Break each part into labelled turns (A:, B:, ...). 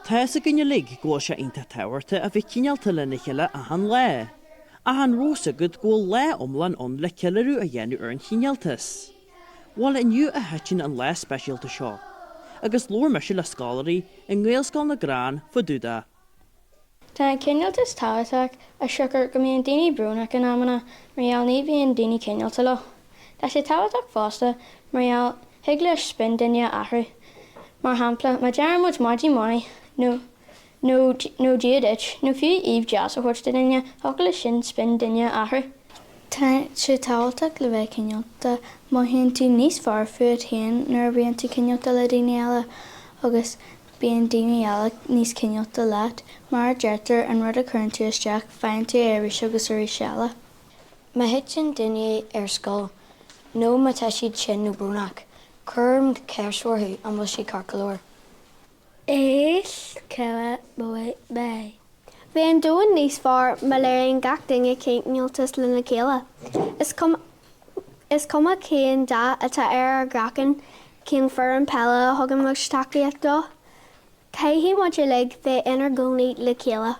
A: Tá's againn uilig go bhfuil sé iontach tábhachtach a bheith cineálta lena chéile achan lá. Ach an raibh 's agat go bhfuil lá iomlán ann le ceiliúradh a dhéanamh ar an chineáltas? Bhuel inniu a thiteann an lá speisialta seo. Agus labhair mise le scoláirí i nGaelscoil na gCrann fá dtaobh de.
B: Tá an cineáltas tábhachtach as siocair go mbíonn daoine brónach in amanna mar gheall ní bhíonn daoine cineálta leo. Tá sé tábhachtach fosta mar gheall thig leis spin duine a athrú. Mar shampla má deireann muid maidin mhaith nó nó nó Dia duit nó fiú aoibh deas a thabhairt do duine thiocfadh leis sin spin duine a athrú. Tá sé tábhachtach le bheith cineálta. Mothaíonn tú níos fearr fút féin nuair a bhíonn tú cineálta le daoine eile agus Bíonn daoine eile níos cineálta leat. Mar a deirtear, an rud a chuireann tú isteach, faigheann tú é arís agus arís eile.
C: Má thiteann duine ar scoil, nó má tá siad tinn nó brónach, cuirim ceist orthu an bhfuil siad ceart go leor.
D: Is cuma mé. Bheadh an domhan níos fearr má léiríonn gach duine cineáltas lena chéile. Is Is cuma cén dath atá ar ár gcraiceann, cén foireann peile a thugann muid tacaíocht dó, caithfidh muid uilig bheith inár gcónaí le chéile.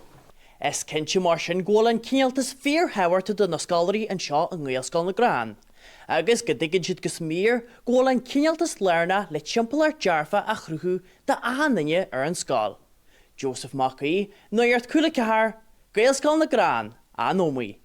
A: Is cinnte mar sin go bhfuil an cineáltas fíorthábhachtach do na scoláirí anseo i nGaelscoil na gCrann, agus go dtuigeann siad go smior go bhfuil an cineáltas lárnach le timpeallacht dearfach a chruthú d'achan duine ar an scoil. Joseph Mac Aoidh, Nuacht Cúla 4, Gaelscoil na gCrann, An Ómaigh.